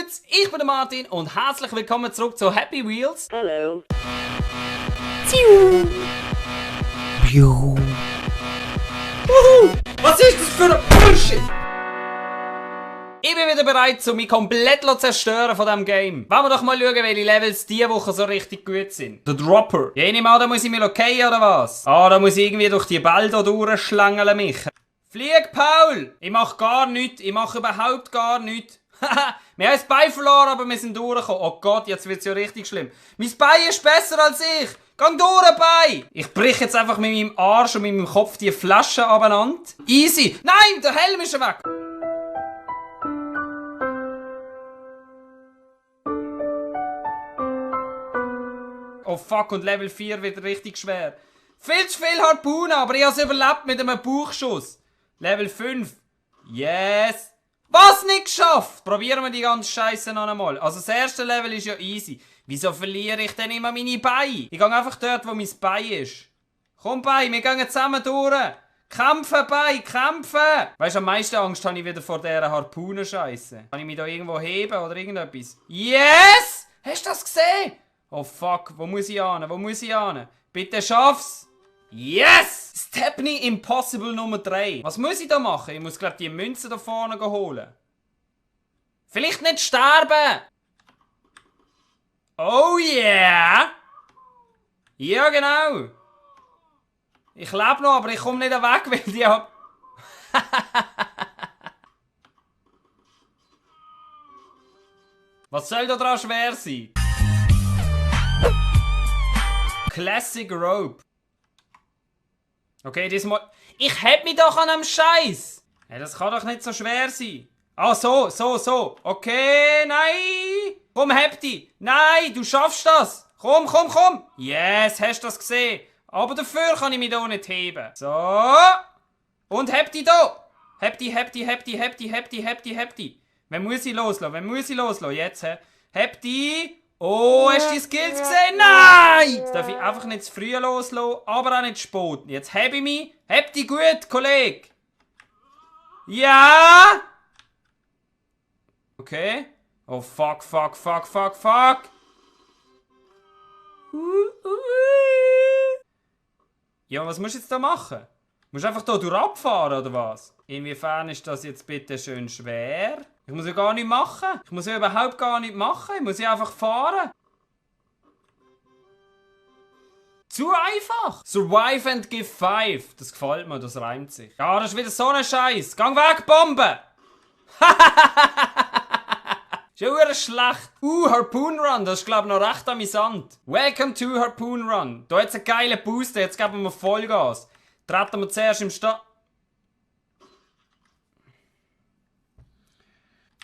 Dudes, ich bin der Martin und herzlich willkommen zurück zu Happy Wheels. Hallo. Was ist das für ein Bullshit? Ich bin wieder bereit, um mich komplett zu zerstören von diesem Game. Wollen wir doch mal schauen, welche Levels diese Woche so richtig gut sind. Der Dropper. Ja, ich nehme an, da muss ich mich okay oder was? Ah, da muss ich irgendwie durch die Bälle hier durchschlangeln mich. Flieg, Paul! Ich mach gar nichts. Ich mache überhaupt gar nichts. Haha, wir haben das Bein verloren, aber wir sind durchgekommen. Oh Gott, jetzt wird es ja richtig schlimm. Mein Bein ist besser als ich. Gang durch, Bein! Ich brich jetzt einfach mit meinem Arsch und mit meinem Kopf die Flasche abeinander. Easy. Nein, der Helm ist weg. Oh fuck, und Level 4 wird richtig schwer. Viel zu viel Harpunen, aber ich habe es überlebt mit einem Bauchschuss. Level 5. Yes. Was nicht geschafft? Probieren wir die ganze Scheiße noch einmal. Also das erste Level ist ja easy. Wieso verliere ich denn immer meine Beine? Ich gehe einfach dort, wo mein Bein ist. Komm, Bein, wir gehen zusammen durch. Kämpfen, Bein, kämpfen! Weißt du, am meisten Angst habe ich wieder vor dieser Harpunen-Scheiße. Kann ich mich da irgendwo heben oder irgendetwas? Yes! Hast du das gesehen? Oh fuck, wo muss ich hin? Wo muss ich hin? Bitte schaff's! Yes! Stepney Impossible Nummer 3. Was muss ich da machen? Ich muss, glaube ich, die Münze da vorne holen. Vielleicht nicht sterben! Oh yeah! Ja, genau! Ich lebe noch, aber ich komme nicht weg, weil die hab... Was soll da dran schwer sein? Classic Rope. Okay, diesmal... Ich heb mich doch an einem Scheiß. Hey, das kann doch nicht so schwer sein. Ah, so. Okay, nein. Komm, heb dich. Nein, du schaffst das. Komm. Yes, hast du das gesehen? Aber dafür kann ich mich da nicht heben. So. Und heb dich da. Heb dich. Wann muss ich loslassen? Jetzt, hä? Heb dich. Oh, hast du die Skills gesehen? Nein! Jetzt darf ich einfach nicht zu früh loslassen, aber auch nicht zu spät. Jetzt heb ich mich. Heb dich gut, Kollege. Ja! Okay. Oh, fuck. Ja, was musst du jetzt da machen? Musst du einfach hier durchabfahren, oder was? Inwiefern ist das jetzt bitte schön schwer? Ich muss ja gar nichts machen. Ich muss ja überhaupt gar nichts machen. Ich muss ja einfach fahren. Zu einfach. Survive and give 5. Das gefällt mir, das reimt sich. Ja, das ist wieder so ein Scheiß. Gang weg, Bombe! Ist ja verdammt schlecht. Harpoon Run, das ist glaube ich noch recht amüsant. Welcome to Harpoon Run. Da hat es einen geilen Booster, jetzt geben wir Vollgas. Treten wir zuerst im Start.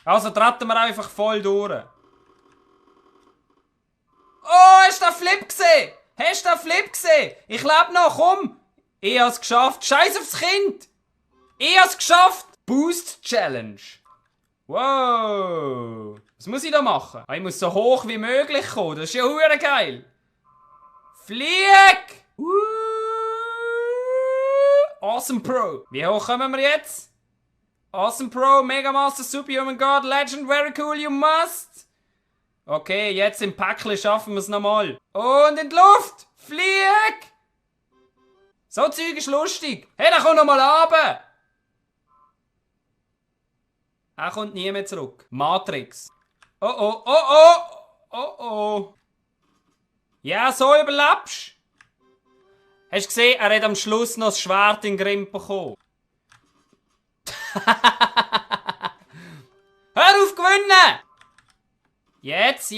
Also treten wir einfach voll durch. Oh, hast du den Flip gesehen? Ich lebe noch, komm! Ich hab's geschafft. Scheiß aufs Kind! Ich hab's geschafft! Boost Challenge. Wow! Was muss ich da machen? Ich muss so hoch wie möglich kommen. Das ist ja hure geil. Flieg! Awesome Pro. Wie hoch kommen wir jetzt? Awesome Pro, Mega Master, Superhuman God, Legend, very cool, you must. Okay, jetzt im Päckchen schaffen wir es nochmal. Und in die Luft! Flieg! So Zeug ist lustig. Hey, da komm nochmal runter! Er kommt nie mehr zurück. Matrix. Oh. Ja, so überlebst. Hast du gesehen, er hat am Schluss noch das Schwert in den Grimm bekommen. Hör auf gewinnen! Jetzt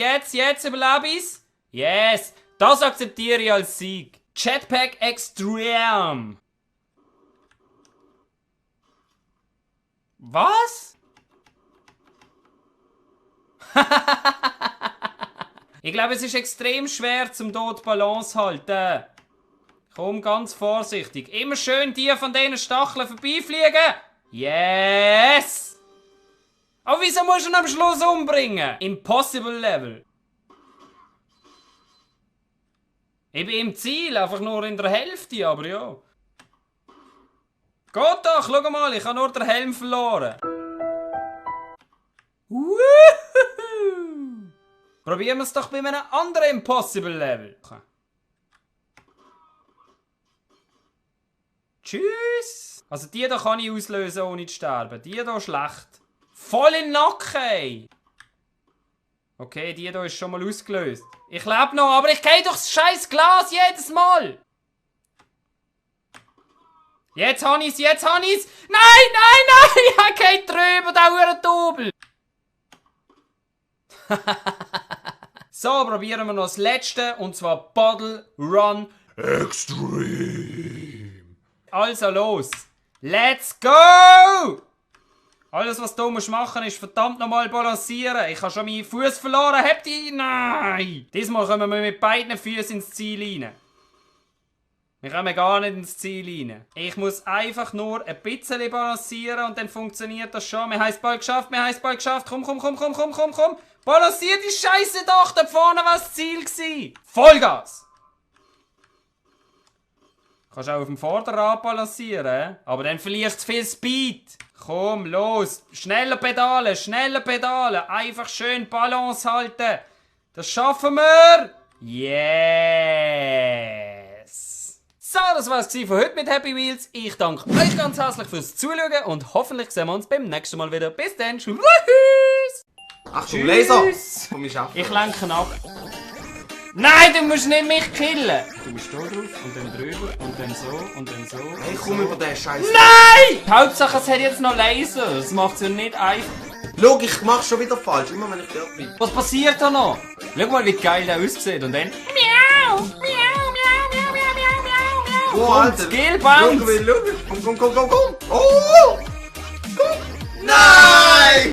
überlebe ich's. Yes, das akzeptiere ich als Sieg. Jetpack Extreme. Was? Ich glaube, es ist extrem schwer, zum dort Balance zu halten. Komm, ganz vorsichtig. Immer schön die von diesen Stacheln vorbeifliegen. Yes! Aber wieso musst du ihn am Schluss umbringen? Impossible Level. Ich bin im Ziel, einfach nur in der Hälfte, aber ja. Geht doch, schau mal, ich habe nur den Helm verloren. Woohoo! Probieren wir es doch bei einem anderen Impossible Level. Okay. Tschüss. Also die hier kann ich auslösen, ohne zu sterben. Die hier schlecht. Voll in den Nacken, ey. Okay, die hier ist schon mal ausgelöst. Ich lebe noch, aber ich gehe durchs scheiß Glas jedes Mal. Jetzt habe ich's, jetzt habe ich's. Nein, nein, nein, ich gehe drüber, der Hurendoppel. So, probieren wir noch das letzte, und zwar Bottle Run Extreme. Also los. Let's go! Alles, was du musst machen, ist verdammt nochmal balancieren. Ich habe schon meinen Fuß verloren. Habt ihr? Nein! Diesmal kommen wir mit beiden Füßen ins Ziel rein. Wir kommen gar nicht ins Ziel rein. Ich muss einfach nur ein bisschen balancieren und dann funktioniert das schon. Wir haben es bald geschafft, wir haben es bald geschafft. Komm, komm, komm, komm, komm, komm, komm. Balanciert die Scheiße doch, da vorne war das Ziel gewesen. Vollgas! Kannst auch auf dem Vorderrad balancieren, aber dann verlierst du viel Speed. Komm, los. Schneller Pedalen. Einfach schön Balance halten. Das schaffen wir. Yes. So, das war's von heute mit Happy Wheels. Ich danke euch ganz herzlich fürs Zuschauen und hoffentlich sehen wir uns beim nächsten Mal wieder. Bis dann. Tschüss. Achtung, Laser! Komm, ich schaffen. Ich lenke ab. Nein, du musst nicht mich killen! Du bist da drauf und dann drüber und dann so und dann so. Hey, komm über den Scheiß. Nein! Hauptsache es hat jetzt noch Laser. Das macht es ja nicht einfach. Schau, ich mach's schon wieder falsch, immer wenn ich dort bin. Was passiert da noch? Schau mal, wie geil der aussieht und dann. Miau! Miau, miau, miau, miau, miau, miau, miau. Oh, Alter! Skill Bounce! Komm! Oh! Komm! Nein!